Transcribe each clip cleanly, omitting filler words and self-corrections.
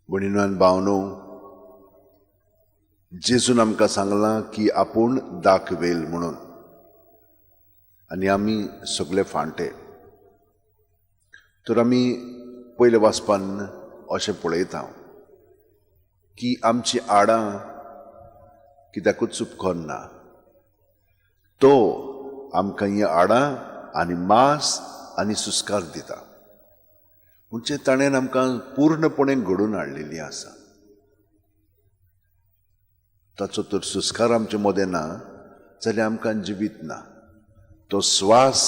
भयणीनो आनी भावनो, जेजून आमकां सांगलां की आपूण दाखवेल म्हणून, आनी आमी सगळे फांटे. तर आमी पयले वाचपान अशें पळयता की आमची आडां कित्याकूच उपकरना, तो आमकां हीं आडां आनी मांस आनी सुस्कार दिता. म्हणजे ताणें आमकां पूर्णपणे घडोवन हाडलेली आसा. ताचो तर सुस्कार आमचे मदें ना जाल्यार आमकां जिवीत ना. तो स्वास,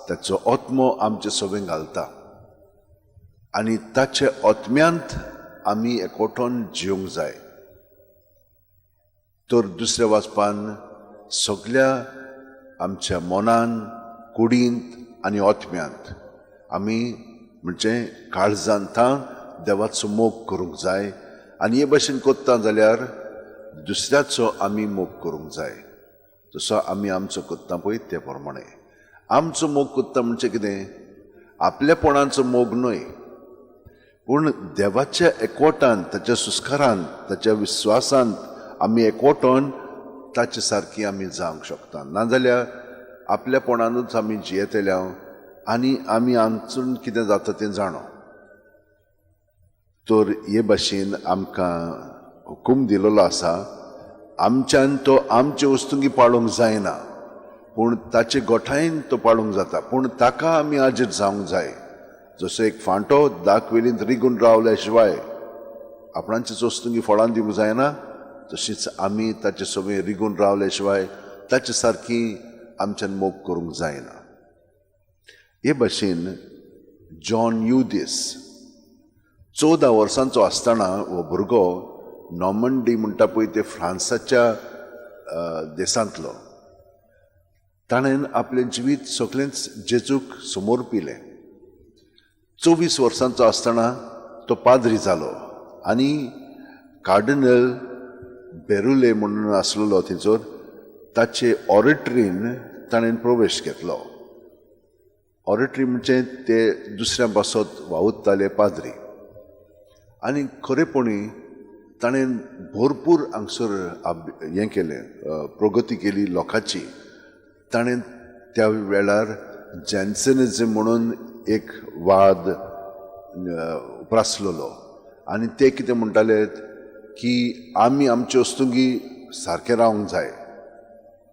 ताचो आत्मो आमचे सवें घालता आनी ताचे आत्म्यांत आमी एकवटोन जिवंक जाय. तर दुसऱ्या वाचपान सगल्या आमच्या मनान, कुडींत आनी आत्म्यांत आमी म्हणजे काळजांत देवाचो मोग करूंक जाय. आनी हे भशेन कोत्ता जाल्यार दुसऱ्याचो आमी मोग करूंक जाय, जसो आमी आमचो कोत्ता पळय ते प्रमाणे. आमचो मोग कोत्ता म्हणजे कितें? आपल्यापणाचो मोग न्हय, पूण देवाच्या एकवटान, ताच्या सुस्कारान, ताच्या विस्वासान आमी एकवटोन ताचे सारकी आमी जावंक शकता. नाजाल्यार आपल्यापणानूच आमी जियेतले आनी आमी आमचून कितें जाता तें जाणो. तर हे भाशेन आमकां हुकूम दिलेलो आसा, आमच्यान तो आमचे वस्तुंगी पाळूंक जायना, पूण ताचे गोठायेन तो पाळूंक जाता. पूण ताका आमी आजीर जावंक जाय. जसो एक फांटो दाखवेलींत रिगून रावल्या शिवाय आपणाचेच वस्तुंगी फळां दिवंक जायना, तशीच आमी ताचे सगळें रिगून रावल्या शिवाय ताचे सारकी आमच्यान मोग करूंक जायना. हे भाशेन जॉन युदीस 14 वर्सांचो आसतना हो भुरगो नॉर्मंडी म्हणटा पळय ते फ्रांसाच्या देशांतलो, ताणें आपलें जिवीत सगळेंच जेजूक समर्पिलें. 24 वर्सांचो आसतना तो पाद्री जालो आनी कार्डिनल बेरुले म्हणून आसलेलो थंयसर ताचे ऑरेटरीन ताणें प्रवेश घेतलो. ऑरेटरी म्हणजे ते दुसऱ्या पासत वावुरताले पाद्री. आनी खरेपणी ताणें भरपूर हांगसर हें केलें, प्रगती केली लोकांची. ताणें त्या वेळार जॅन्सनिजम म्हणून एक वाद उप्रासलेलो आनी ते कितें म्हणटाले की आमी आमचे वस्तुंगी सारकें रावंक जाय.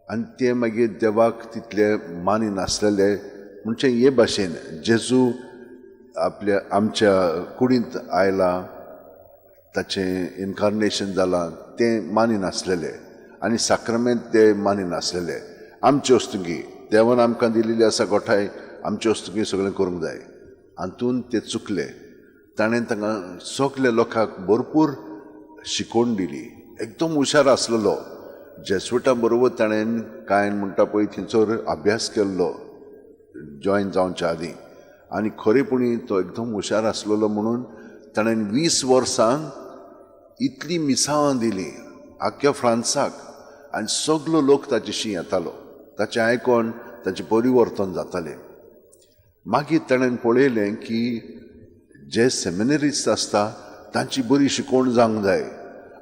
आनी ते मागीर देवाक तितले मानिनासलेले. म्हणजे हे भाशेन जेजू आपल्या आमच्या कुडींत आयला, ताचें इनकार्नेशन जालां तें मानिनासलेले आनी साक्रमेंत ते मानिनासलेले. आमचे वस्तुंगी देवान आमकां दिलेली आसा गोठाय, आमचे वस्तुंगी सगळें करूंक जाय. हातून ते चुकले. ताणें तांकां सगल्या लोकांक भरपूर शिकोवण दिली. एकदम हुशार आसलेलो. जेसुटा बरोबर ताणें कांय म्हणटा पळय थंयसर अभ्यास केल्लो जॉयन जावच्या आदीं. आनी खरेपणी तो एकदम हुशार आसलेलो म्हणून ताणें 20 वर्सां इतली मिसावां दिली आख्ख्या फ्रांसाक. आनी सगलो लोक ताचेशी येतालो, ताचें आयकोन ताचें परिवर्तन जातालें. मागीर ताणें पळयलें की जे सेमिनरिस्ट आसता तांची बरी शिकोवण जावंक जाय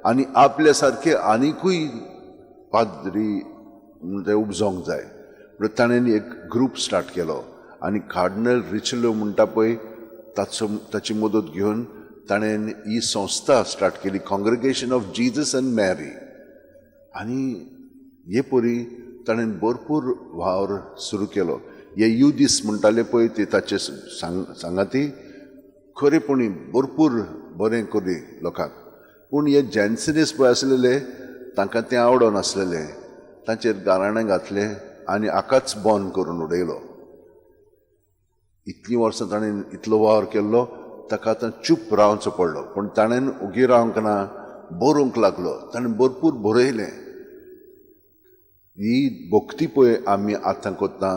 आनी आपल्या सारके आनिकूय पाद्री म्हणजे उपजोवंक जाय. म्हणून ताणें एक ग्रूप स्टार्ट केलो आनी कार्डिनल रिचलो म्हणटा पळय ताचो ताची मदत घेवन ताणें ही संस्था स्टार्ट केली, Congregation of Jesus and Mary. आनी हे परी ताणें भरपूर वावर सुरू केलो. हे युदीस म्हणटाले पळय ते ताचे सांगाती खरेपणी भरपूर बरें करी लोकांक. पूण हे जॅन्सनीस पळय आसलेले तांकां तें आवडनासलेलें. तांचेर गाराणें घातलें आनी हाकाच बंद करून उडयलो. इतलीं वर्सां ताणें इतलो वावर केल्लो, ताका आतां चूप रावचो पडलो. पूण ताणें उगी रावंक ना, बरोवंक लागलो. ताणें भरपूर बरयलें. ही भक्ती पळय आमी आतां कोत्ता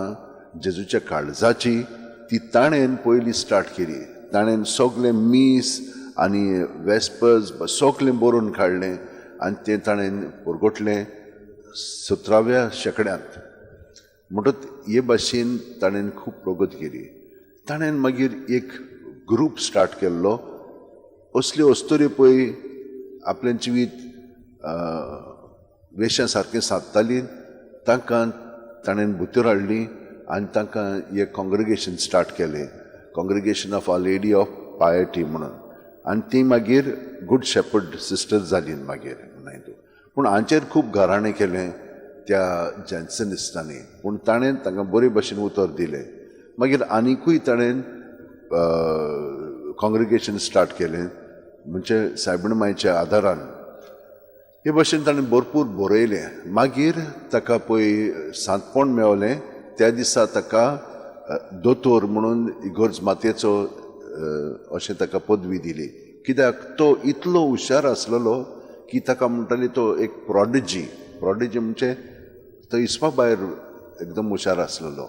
जेजूच्या काळजाची, ती ताणें पयलीं स्टार्ट केली. ताणें सगळें मीस आनी वेस्पर्स सगळें बरोवन काडलें आनी तें ताणें परगटलें 17व्या शेंकड्यांत. म्हणटच हे भाशेन ताणें खूब प्रगती केली. ताणें मागीर एक ग्रूप स्टार्ट केल्लो. असल्यो अस्तुऱ्यो पळय आपलें जिवीत वेशां सारकें सादतालीं, तांकां ताणें भितर हाडली आनी तांकां हें कॉंग्रिगेशन स्टार्ट केलें, Congregation of Our Lady of Piety म्हणून. आनी ती मागीर गूड शेपर्ड सिस्टर्स जाली मागीर न्हय. पूण हांचेर खूब घराणें केलें त्या जॅन्सनिस्टांनी, पूण ताणें तांकां बरे भशेन उतर दिलें. मागीर आनिकूय ताणें कॉंग्रिगेशन स्टार्ट केलें, म्हणजे सायबीण मायच्या आदारान. हे भशेन ताणें भरपूर बरयलें. मागीर ताका पळय सांतपण मेवलें. त्या दिसा ताका दोतोर म्हणून इगर्ज मातयेचो अशें ताका पदवी दिली, कित्याक तो इतलो हुशार आसलेलो की ताका म्हणटाली तो एक प्रॉडिजी. प्रॉडिजी म्हणजे तो हिसपा भायर एकदम हुशार आसलेलो.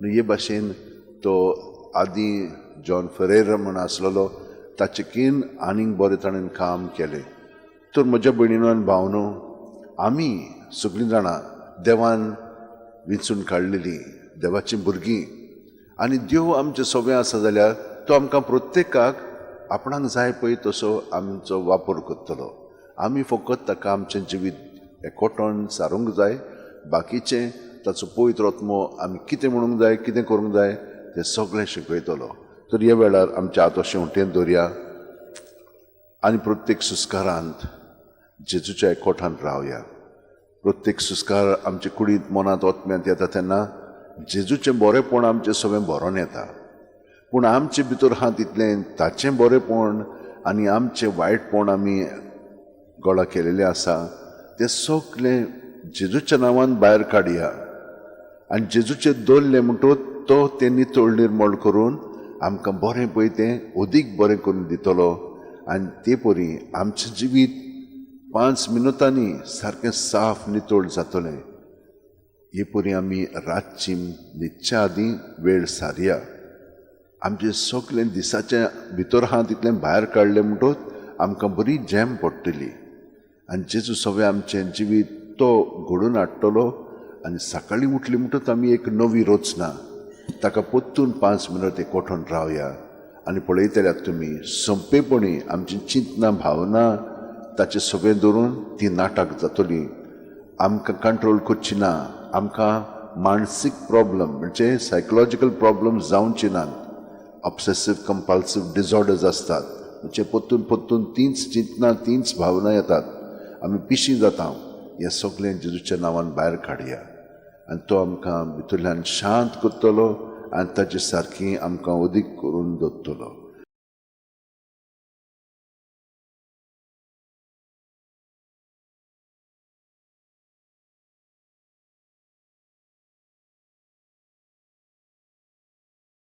हे भाशेन तो आदी जॉन फेरेर म्हण आसलेलो, ताचे कीन आनीक बरें ताणें काम केलें. तर म्हज्या भयणीनो आनी भावनो, आमी सगळीं जाणां देवान विंचून काडलेलीं देवाचीं भुरगीं, आनी देव आमचें सगळें आसा जाल्यार तो आमकां प्रत्येकाक आपणाक जाय पळय तसो आमचो वापर करतलो. आमी फकत ताका आमचें जिवीत एकवटोन सारूंक जाय, बाकीचें ताचो पवित्र आत्मो आमी कितें म्हणूंक जाय, कितें करूंक जाय तें सगळें शिकयतलो. तर ह्या वेळार आमच्या हात अशें उटेन दवरया आनी प्रत्येक सुस्कारांत जेजूच्या एकवटान रावया. प्रत्येक सुस्कार आमचे कुडींत, मनांत, आत्म्यांत येता तेन्ना जेजूचें बरेंपण आमचें सगळें भरोन येता. पूण आमचे भितर आहा तितलें ताचें बरेंपण आनी आमचें वायटपण आमी गोळा केलेलें आसा तें सगळें जेजूच्या नांवान भायर काडया. आनी जेजूचें दवरलें म्हणटकच तो तें नितळ निर्मळ करून आमकां बरें पळय तें अदीक बरें करून दितलो. आनी ते परी आमचें जिवीत 5 मिनुटांनी सारकें साफ नितळ जातलें. हे परी आमी रातची न्हिदच्या आदीं वेळ सारया. आमचें सगळें दिसाचें भितर आहा तितलें भायर काडलें म्हणटकच आमकां बरी झेम पडटली आनी जेजू सगळें आमचें जिवीत तो घडोवन हाडटलो. आनी सकाळीं उठली म्हणटकच आमी एक नवी रचना ताका परतून 5 मिनट एकवटून रावया आनी पळयतल्यात तुमी सोंपेपणी आमची चिंतना भावना ताचें सगळें धरून ती नाटक जातली. आमकां कंट्रोल करची ना, आमकां मानसीक प्रॉब्लम म्हणजे सायकोलॉजिकल प्रॉब्लम जावचे नात. ऑब्सेसीव कंपल्सीव डिसऑर्डर्स आसतात, म्हणजे परतून परतून तींच चिंतना तींच भावना येतात, आमी पिशीं जाता. हें सगळें जेजूच्या नांवान भायर काडया आनी तो आमकां भितरल्यान शांत करतलो आनी ताचे सारकी आमकां अदीक करून दवरतलो.